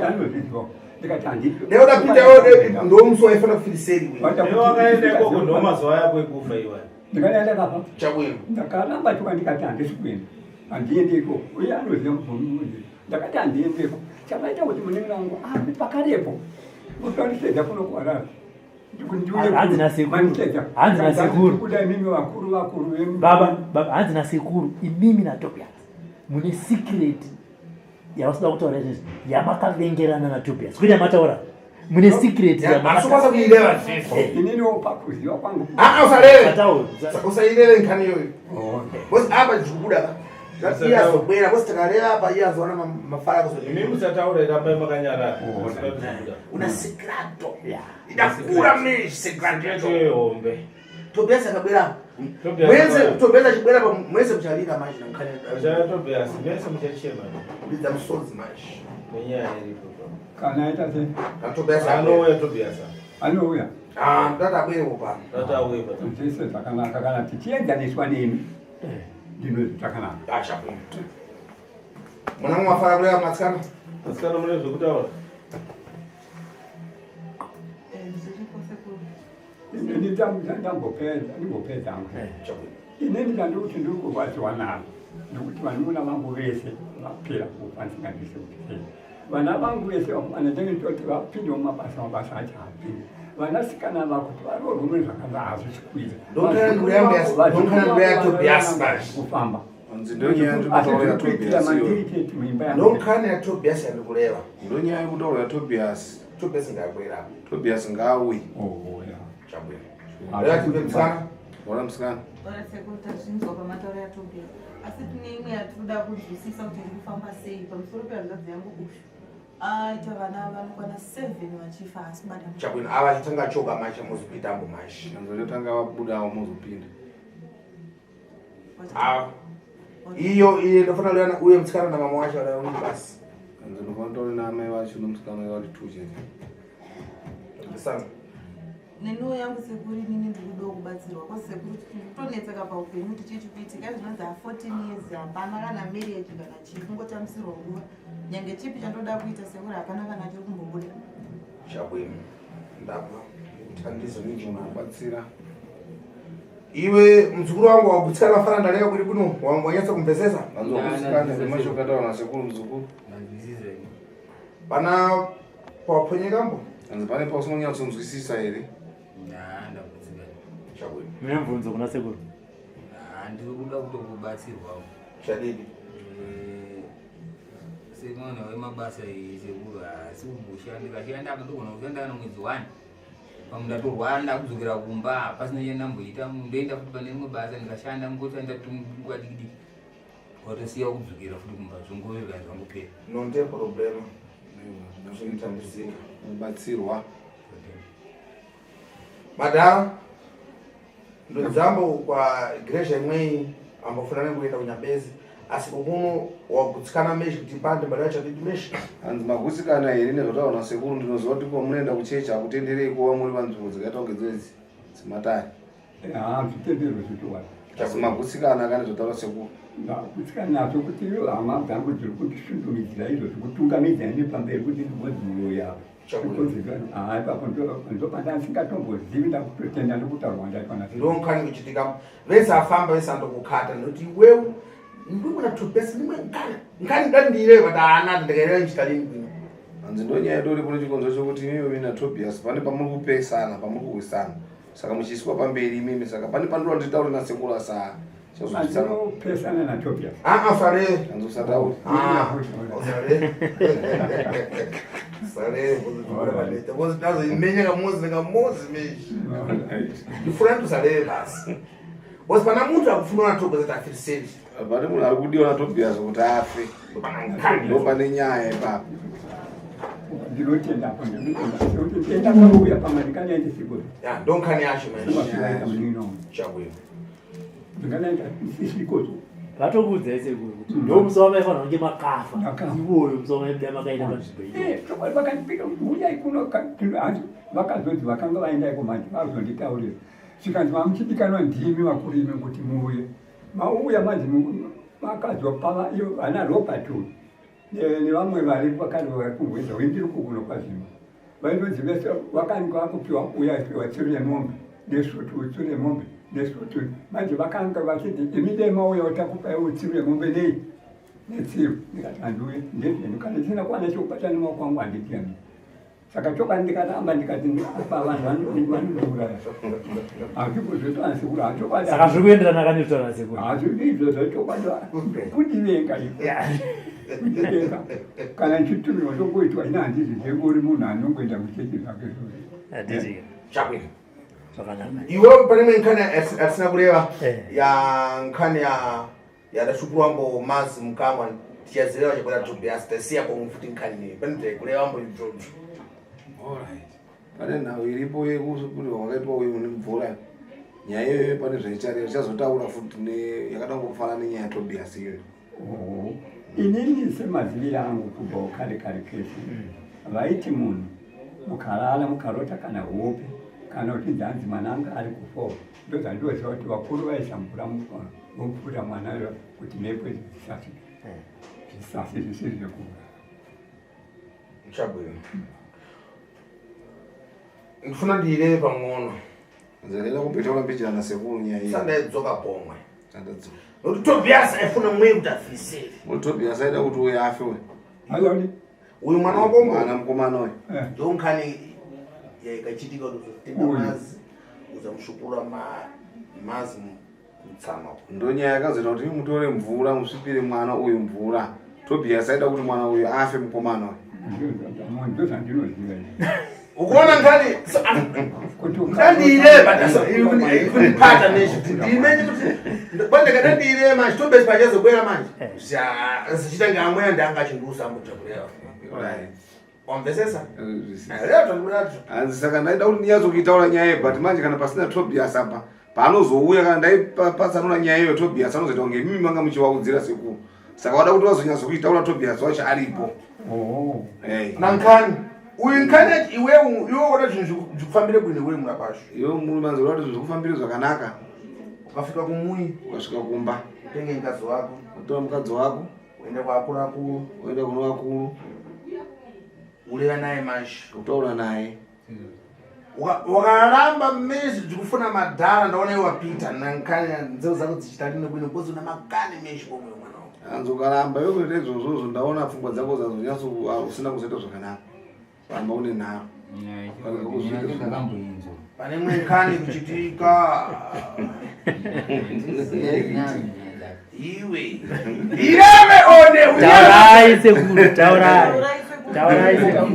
anozviziva ndikati handidi. Deuda Peter ndomusi waifanira kufiriseri. Iwe wakaenda ikoko ndo mazuva yako ekufa iwayo. Ndikadaenda kafa. Chabwino. Ndakaramba tuka ndikati handisi kuenda handiendi ikoko uye anoziva mubvumi ndakati handiendeko chakaita kuti munenge wangu afe pakarepo musandisedza kuno kuHarare. Hanzi nasekuru. Hanzi nasekuru. Kuda imimi vakuru vakuru vemu. Baba, baba, hanzi nasekuru imimi naTobias mune secret yavasida kutaura izvezvi yamakavengerana naTobias kwete yamataura mune secret. Asokwanisa kuireva zvizvo. Ininiwo pakuziva kwangu. Ah, usareve. Ataura. Usaireve nkhani iyoyo. Because apa zvikubuda iye azobwera because takareva apa iye azoona mafara Imi musataura rambai makanyarara. Musina kubuda. Una secreto idakura meshi secreto. Secret iyoyo hombe. Tobias akabwera Tobias mweze akabwera. Tobias achibwera pa mweze muchalira manje nankhani. Uchaya Tobias mese muchachema. Lidza musodzi manje. Nenyaya iripo. Kana aita sei? Kana Tobias Anouya Tobias. Anouya. Ah, ndati abwerewo pano. Ndati auye pano. Zvese zvakanaka kana tichienzaniswa nemi ndinozvi zvakanaka. Achabwino. Mwana mafara kureva matsikana. Matsikana mune zvekutaura. Zviripo sekuru. Inini ndambopedza ndimbopedza hangu. Inini ndandikuti ndiri kurwadziwa navo nekuti vanun'una vangu vese vapera kufa ndisingandisi kuti sei vana vangu vese vakomana ndenge nditoti vapinde mumabasa mabasa acho hapinde vanasikana vakuti varoorwe mune zvakanaka hazvisi kuita. Ndonkhani ya Tobias manje. Kufamba. Ndonyaya yekutaura ya Tobias iyoyo. Mandiri chete muimba yangu. Ndonkhani ya Tobias yandikureva. Ndonyaya yekutaura ya Tobias. Tobias ngabwera. Tobias ngauye. Chabwino. Reva tipe musikana. Ora musikana. Ora sekuru tazvinzwa pamatauro yaTobias asi tine imwe yatinoda kunzwisisa kuti iri kufamba sei pamusoro pehanzvadzi yangu ushu aita vana vanokwana 7 vachifa asi bada. Chabwino ava achitanga choka manje muzopinda ambo manje. Anzotanga vabudawo muzopinda. Ava. Iyo iyo ndofanira kulewana uye musikana namama wacho vadauni basi. Anzi ndofanira kutaura naamai vacho nomusikana vari two chete. Ndisana. Neniwo yangu sekuru inini ndiri kudawo kubatsirwa cause sekuru kutonetseka paupenyu kuti chii chikuitika zvinonzi ha14 years hapana kana marriage kana chii kungotambisirwa nguva nyange chipi chandoda kuita sekuru hapana kana chiri kumbobuda. Chabwino, ndabva kuthandiza. Kubatsira. Iwe mzukuru wangu, wagutsikana fana ndaleka kuti kuno wanyatsa kumvesesa? Hanzi wakutsikana nemashoko ataura nasekuru, muzukuru? Manzwisisa ini. Pana pawapwenyekambo? Hanzi pane pausinonyatsonzwisisa here? Ndagutsikana. Chabwino. Mune mubvunzo kuna sekuru? Ndiri kuda kutokubatsirwawo. Chadidi? Semwana wemabasa iyi sekuru, hasi kumbosha. Ndikashanda apa ndogona kushanda kana mwedzi 1, pamwe ndatorwara, ndakudzokera kumba pasina chandamboita. Ndoenda futi pane rimwe basa, ndikashanda ngoshanda tunguva diki diki, watosiya kudzokera futi kumba, zvongoveka zvangopera. Non te problema, zvinotambisika. Kubatsirwa. Madhara, ndodzambo kwa igreja imweyi ambofuna nekuenda kunyabezi, asi kukuno wagutsikana meshi kuti pande mbada chadidi meshi? Hanzi magutsikana here nezvataura nasekuru? Ndinoziva kuti kwamunoenda kuchechi hakutenderei kuva muri panzvimbo dzakaita kunge dzedzi dzematare. Zvitendero zvichiwanda. Asi magutsikana kane zvataura sekuru? Ndagutsikana nazvo kuti iyo hama dzangu dziri kundishundumidzira izvo zvikutungamidza ini pamberi kuti ndigonzi muroyi apa. Ipapo ndopandasingatombozivi, ndakutotenda nekutaurwa ndaitwa nasekuru. Ndonkhani kuchitika vese afamba vese andokukata nokuti iwewu ndikuna Tobias nimwe nkani nkani ndandiireyo but haana ndikaireva nchitalini bwino. Hanzi ndo nyaya yedu iripo nechikonzero chokuti imimi naTobias pane pamuri kupesana, pamuri kurwisana, saka muchiiswa pamberi imimi, saka pane pandinoda nditaure nasekuru asaa chazozwisana. Andinopesana naTobias. Aa, sare. Hanzi usataure. Sare, sare, ndazoimenya kamuzi nekamuzi meshi. Ndifuna ndisareve basi because pana muntu akufuna naTobias kuti afiriseni. Pane munhu ari kudiwa naTobias kuti afe, ndo pane nyaya ipapo. Ndinotenda apo, ndinotenda kuti ndenda kauya pamwe ndikanaita siko. Ya, ndo nkhani yacho manje. Semafilaita munino. Chabwino. Ndikanaita sisikozo. Vatokuudzai sekuru kuti ndo musi wamaifanira kunge makafa. Ndakafa. Iwoyo musi wamaida makaenda panzvimbo iyo. Chokwadi, vakandipika kuti uyai kuno hanzi vakazonzi vakanga vaenda manje vazonditaurira, zvikanzi mamuchidikanwa ndimi vakuru imi kuti muuye. Mauya manje makazopa iyo vana Robert uyu nevamwe vari vakari vari kuhweza wendiri kukuno kwazvima vaindonzi vese vakanga vakupiwa, uya piwa tsiru yemombe nesutu, tsiru yemombe nesutu. Manje vakanga vachiti imi dai mauya takupai tsiru yemombe nei netsiru. Ndikati handiuye, ndezvenyu, kana ndisina kuwana chekubata nemaoko angu handitiyani. Saka chokwadi ndikaramba, ndikati apa vanhu vanondiuraya, hazvikuzoitwa nasekuru, hachokwadi. Saka zviri kuenderana kane zvitaura nasekuru? Hazvidi izvozvo, chokwadi kundivenga iko, kundivenga. Kana ndichitumirwa zvongoitwa, ina handizi zvengori munhu anongoenda kuchechi zvake zvose. Handiti? Chabwino. Zvakanaka. Iwewe pane imwe nkhani yatisina kureva, Eh. ya nkhani ya yadashukurwambo mazi mukamwa, tichazireva chakwera Tobias, tasiya pomwe futi nkhani iyi pane taikureva mbo idzodzo. Alright. Pane nhau iripo yekusukurirwa kwakaitwa uyu nemvura, nyaya iyoyo pane zvaichareva tichazotaura futi yakada kungofanana nenyaya yaTobias iyoyo. Oho. Inini semaziviro angu kubva kare kare kese, vaiti munhu mukarara mukarota kana hope kana uchinzi hanzi mwana anga ari kufa, ndozvandoziva kuti vakuru vaisa mvura vopfuura mwana uyo kuti mhepo idzi dzisasvika zvisasi zvisiri zvekuuraya. Chabwino, ndifuna ndiireve pang'ono. Nzareda kumboitaura mbijana nasekuru nyaya iyi. Sandaidzoka pomwe. Sandadzoka. Nokuti Tobias aifuna mweyi kuti afisiri. Kuti Tobias aida kuti uyu afe uyu. Aioni. Uyu mwana wabongo. Mwana mukomana uyu. Ndo nkhani yaikachitika kuti uzotenga Uyu. mazi uzamushukura mazi mutsama. Ndo nyaya yakazoita kuti imi mutore mvura musvipire mwana uyu mvura. Tobias aida kuti mwana uyu afe, mukomana uyu. Ndozvandinoziva ini. Ukuona nkhani Kuti ndandiireva kundipata nezvi ndimenye kuti kwandika ndandiireva manje Tobias pachazobwera manje zvichita ngamweya ndanga achindiusa mutakureva. Alright. Wamvesesa? Leo takuratu. Hanzi saka ndaida kuti ndinyatsokuitaura nyaya iyi, but manje kana pasina Tobias apa paanozouya, kana ndaipatsanura nyaya iyoyo, Tobias anozoita kunge imimi manga muchivaudzira sekuru, saka vada kuti vazonyatsokuitaura Tobias wacho aripo. Oh. Eh. Nankani uyu nkhani yachi iwewe iwe wona zvinhu zvikufambire bwino iwe muna pasho. Iwe murume, hanzi uda kuti zvinhu zvikufambire zvakanaka. Ukafika kumuyi, ukasvika kumba, utenge mukadzi wako, utora mukadzi wako, uende kwaakuru akuru, uenda kuno vakuru. Uleva naye manje. Kutaura naye. Wakaramba mezi dzikufuna madhara ndaona iwe wapita nankanya nzeu dzako dzichita rini bwino because una makani meshi pomwe mwana wangu. Hanzi ukaramba iwe kuita izvozvozvo ndaona pfungwa dzako dzazonyatso usina kuzoita zvakanaka. Ramba une nharo. Ndakamboinzwa. Pane imwe nkani kuchitika. Iwe. Ireme one Taurai sekuru, taurai. Taurai sekuru.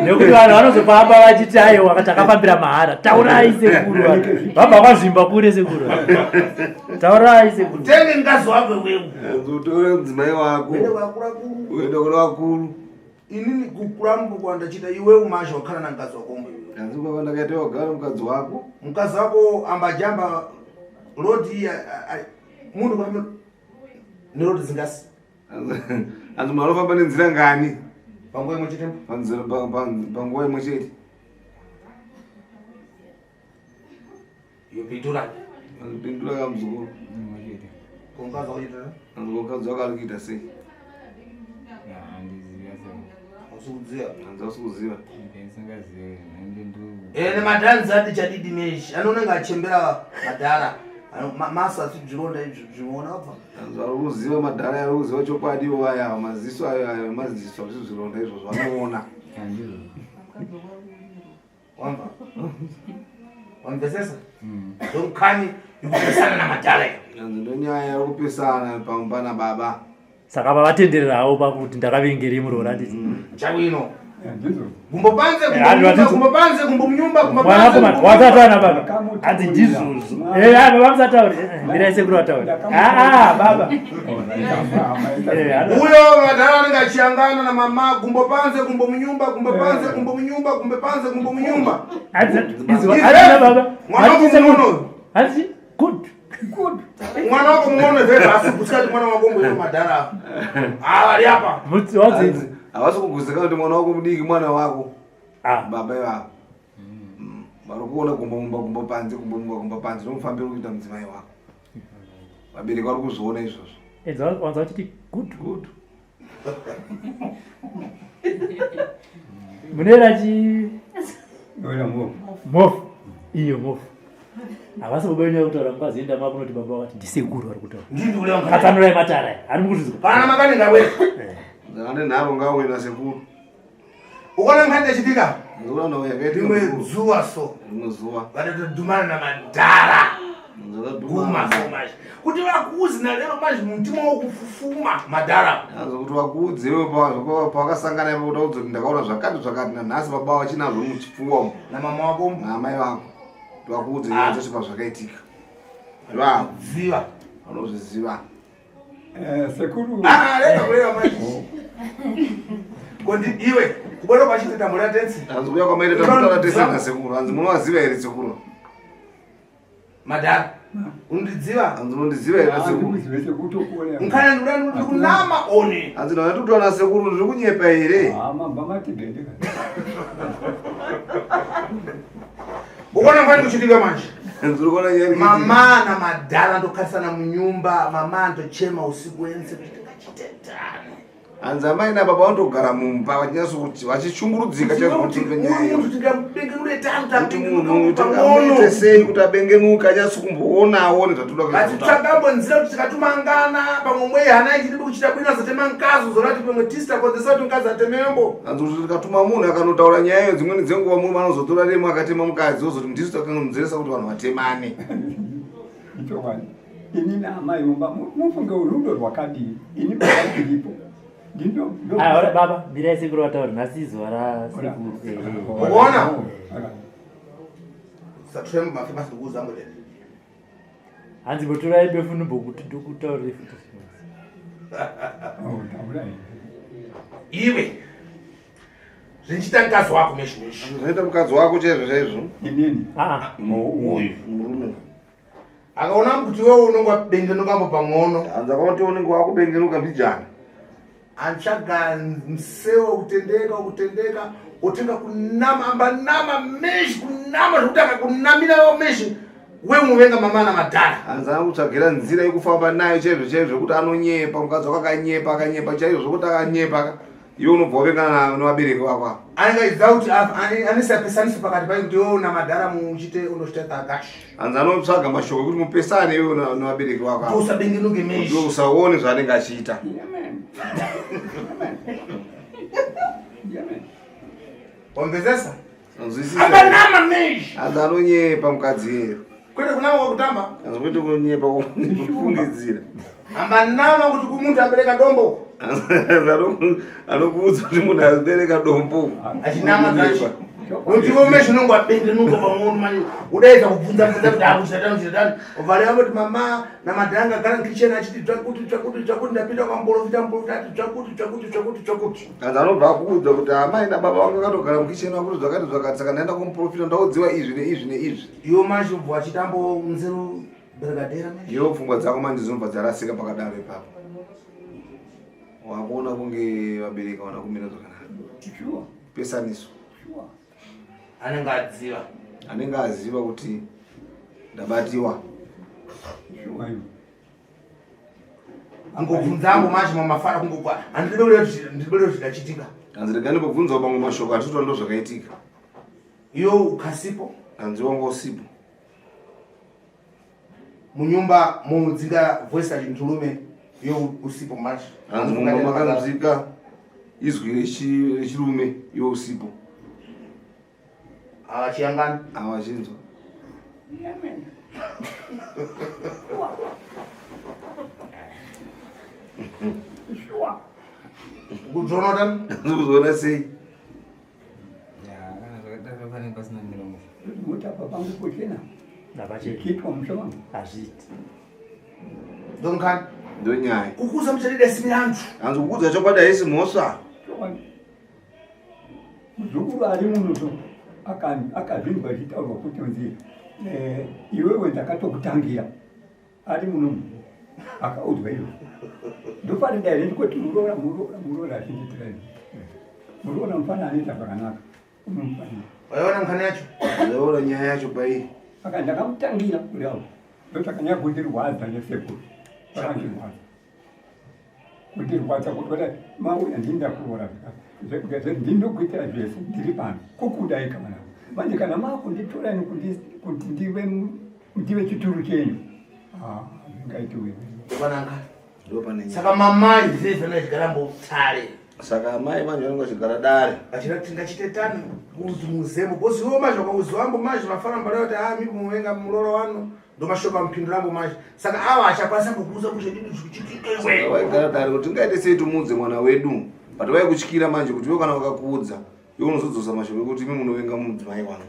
Nekuti vanhu vanozofamba vachiti aiwa takafambira mahara. Taurai sekuru vanhu. Vabva kwazvimba kure sekuru. Taurai sekuru. Utenge mkazi wako wewe. Hanzi utore mudzimai wako. Uende kwakura kuru. Uende kune vakuru. Inini kukurambo kwandachita iwe umasha wakhala na mkazi wako mwe. Hanzi kwava ndakaita wagara mukadzi wako. Mkazi wako ambajamba rodi munhu kwa nerodi zingasi. Hanzi munhu anofamba nenzira ngani? Panguva imwe chete. Panzira panguva imwe chete. Iyo pindura. Hanzi pindura kamuzukuru. Ko mkazi wako chete. Hanzi mukadzi wako ari kuita sei? Usikuziva. Hanzi usikuziva. Ene madhanzi ati chadidi meshi anonenge achembera madhara maso asi zvironda izvi zvinoona wabva. Hanzi vari kuziva madhara ari kuziva chokwadi ivo aya maziso ayo ayo maziso hazvisi zvironda izvozvo vanoona. Wamva. Wamvesesa? Ndomkhani ikupesana namadhara iyo. Hanzi ndonyaya yari kupesana pamba nababa. Saka vavatenderera havo pakuti ndakavengeri muroora handiti. Chawino. Ndizvo. Gumbo panze Eh, gumbo hanzi munyumba vatizo- gumbo panze gumbo munyumba gumbo panze. Mwanakomana gumbo wasataura munyumba. baba. Hanzi ndizvozvo. Eh, baba musataure. Mirai sekuru vataure. Ah, ah, baba. Eh, Uyo madhara anenge achiyangana na mama gumbo panze gumbo munyumba gumbo panze gumbo munyumba gumbo panze gumbo munyumba. Hanzi izwa hanzi baba. Mwana wako Hanzi munono uyu. Hanzi good. Good. Mwana wako munono vhevha asi kusikati mwana wako mbuyo madhara. Ah vari apa. Mutsi wanzi. Havasi kugutsikana kuti mwana wako mudiki mwana wako. Ah. Baba ivavo. Vari kuona gumbo mumba gumbo panze gumbo mumba gumbo panze nomufambiro kuita mudzimai wako. Vabereki vari kuzviona izvozvo. Edza wanza vachiti good. Good. Munera chi Oya mhofu. Mhofu. Iyo mhofu. Havasi baba wenyu kutaura mukazoenda makunoti baba vakati ndisekuru vari kutaura. Ndindi ulewa. Katsanurai matara aya. Hari mukuzvizwa. Pana makani ngawe. Ane nharo ngauye nasekuru. Ukaona nkhani yachitika. Ndikuona nhau yakaitika Rimwe muzukuru. zuva so. Rimwe zuva. Vanotodhumana namadhara. Ndakadhumana. Guma so manje. Kuti vakuuzi nalero manje mutima wokufufuma madhara. Hanzi kuti vakuudze iwe pawakasangana ipapo kuti audzwe kuti ndakaona zvakati zvakati nanhasi baba vachinazvo muchipfuwa umu. Na mama wako. Naamai vako. Kuti vakuudze nyaya dzacho pazvakaitika. Ivavo. Ziva. Vanozviziva. Sekuru. Ah, rega kureva manje. Kondi iwe kubona kwachita tambura tensi. Hanzi kuya kwamaita tambura tese nasekuru. Hanzi munovaziva here sekuru? Madhara. Unondiziva? Hanzi unondiziva here nasekuru? Handikuzive sekutokuona. Nkhani ndikuda ndikunama one. Hanzi ndauya ndikutaura nasekuru ndiri kunyepa here? Ah, mamba matibhende. Ukaona nkhani kuchitika manje. Hanzi uri kuona nyaya iri kuitika. Mama na madhara ndokhatisana munyumba, mama ndochema usiku wense kuti tingachitetana. Hanzi amai nababa vanotogara mumba vachinyatsokuti vachishungurudzika chaizvo kuti nyaya Uyu iyo. muntu tingamubengenure tanu Kuti munhu tamubengenure tingamuite sei kuti abengenuke anyatso kumboonawo nezvatoda kuita. Vatitsvagambo nzira kuti tikatumangana pamwe mwe hana ichiripo kuchita bwino azotema mkazi uzorati pamwe tista konzesa kuti mkazi atemembo. Hanzi kuti tikatuma munhu akanotaura nyaya iyo dzimweni dzenguva murume anozotora demo akatema mukadzi ozoti ndisu takanonzeresa kuti vanhu vatemane. Ichokwadi. Ini naamai mumba mufunge rudo rwakadii. Ini baba ndiripo. Ndindo. Ah, ora baba, mirai sekuru vataure. Nhasi izuva rasekuru. Eh, eh. Ukaona? Satremba mafema sikuuza ngo lelo. Hanzi botorai befu ndimbokuti ndikutaurire futi. Oh, taurai. Iwe. Zvinchita mkazi wako meshi meshi. Zvinoita mukadzi wako chaizvo chaizvo. Inini. Ah, Uyu murume. Akaona kuti wewe unonga bengenuka pang'ono. Hanzi akaona kuti unenge wakubengenuka mbijana. Antsvaga msewo kutendeka kutendeka otenga kunama amba nama meshi kunama zvekuti akakunamira meshi we unovenga mama namadhara. Hanzi anokutsvagira nzira yekufamba nayo chaizvo chaizvo kuti anonyepa mukadzi wako akanyepa akanyepa chaizvo zvokuti akanyepa. Iwe unobva wavengana nevabereki vako apa. Anenge achiziva kuti anisa pesaniso pakati paye kuti iwe namadhara muchite unochita thagashi. Hanzi anotsvaga mashoko ekuti mupesane iwe nevabereki vako apa. Usabengenuke meshi. Kuti usaone zvaanenge achiita. Wamvezesa? Anzwisisa. Amanama meshi. Hanzi anonyepa mukadzi iyeyo. Kwete kunama kwakutamba. Hanzi kwete kunyepa kufungidzira. Amanama kuti kumuntu abereka dombo. Anokuudza kuti munhu abereka dombo. Achinama dzacho. Kuti iwe meshi unonge wabengenuka pamwe manje udaedza kubvunza bvunza kuti akuchita tani tani. Ubva kuti mama namadhara angagara mukitchen achiti tsvakuti tsvakuti tsvakuti ndapinda kwamuporofita muporofita ati tsvakuti tsvakuti tsvakuti tsvakuti. Hanzi anobva akuudza kuti amai nababa vangu vakatogara mukitchen vakuti zvakati zvakati saka ndaenda kumuporofita ndaudziwa izvi neizvi neizvi. Iwe manje ubva wachitambo nzeru brigadera manje. Iwe pfungwa dzako manje dzinobva dzarasika pakadaro ipapo. Wakuona kunge vabereki havana kumira zvakanaka. Sure. Pesaniso. Sure. Anenge aziva. Anenge aziva kuti ndabatiwa. Sure. Kungobvunzangu manje mamafara kungobva handidole kuti zvidachitika. Hanzi rega ndibobvunzawo mamwe mashoko atitoa ndo zvakaitika. Iwe ukasipo. Hanzi wanga usipo. Munyumba mudzinga voice rachintulume iwe usipo manje. Hanzi mumba makanzwika izwi rechirume iwe usipo. Havachiyangani. Havachinzwa. Kuzoona utani? Kuzoona sei? Kana zvakadaro panenge pasina miromo. Kuti apa pangu pochena. Ndapachena. Chiitwa musha wangu. Hazviiti. Ndonkani. Ndonyaya. Kukuza muchadida simira antu. Hanzi kukuudza chokwadi haisi mhosva. Chokwadi. Muzukuru ari muno so akazvinzwa achitaurwa kuti nzi iwewe ndakatokutangira ari muno akaudzwa izvo. Ndofanira here ndikoti muroora muroora muroora achindiitira izvo. Muroora mufana anoita zvakanaka. Unomufanira. Waiona nkani yacho? Waiona nyaya yacho pai? Saka ndakamutangira kudaro. Ndochakanyanya kundirwadza nesekuru. Zvakandirwadza. Kundirwadza kuti kuti mauya ndini ndakuroora zvekugeza ndini ndokuitira zvese ndiri pano kukudai kana. Manje kana makunditora ini kuti ndive chituru chenyu. Ah, zvingaitiwe. Ndopananga. Ndopane nyaya. Saka mamai zvese vanachigara mbotare. Saka amai manje vanenge vachigara dare. Vachida kuti tingachite tani kuti muzemo because iwo manje wakauziwambo manje vafana mbada kuti ah mimi muvenga muroora wano ndomashoko amupindurambo manje saka ava achakwanisa kukuudza kuti ndini zvikuchitika iwe. Vaigara dare kuti tingaite sei timuudze mwana wedu but vaikutyira manje kuti iwe kana vakakuudza iwe unozodzosa mashoko ekuti imi munovenga mudzimai wangu.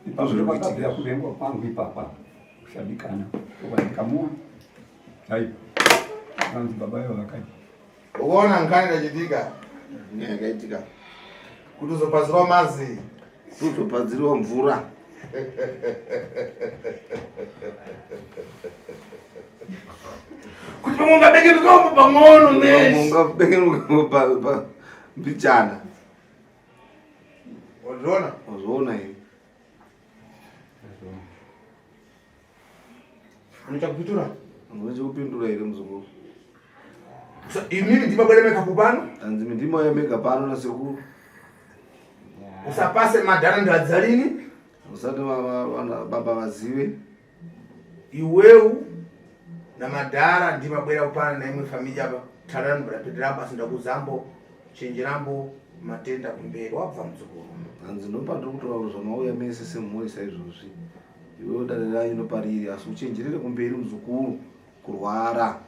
Ipapo ndopakabvira kuvengwa kwangu ipapa kusadikana ndikamuona chaipo vanzi baba ivo vakati Ukaona nkani kachitika nyaya yakaitika kuti uzopazirwa mazi kuzopadzirwa mvura kuti pamwe ungabekenukawo pang'ono meshi ungabekenuka mbichana wazviona wazviona here unochakupindura unochakupindura here muzukuru imimi ndima bwere mekapu pano hanzi ndima yemega pano nasekuru usapase madhara ndadzarini usati baba vazive iweu namadhara ndimabwera kupana naimwe familia apa tarani bwera basi ndakuzambo chenjerambo matenda kumberi wabva muzukuru hanzi ndopa ndiri kutora kuti zvamauya mese semhuri saizvozvi iwewe dare ranyu ndopariri asi uchenjerere kumberi muzukuru kurwara.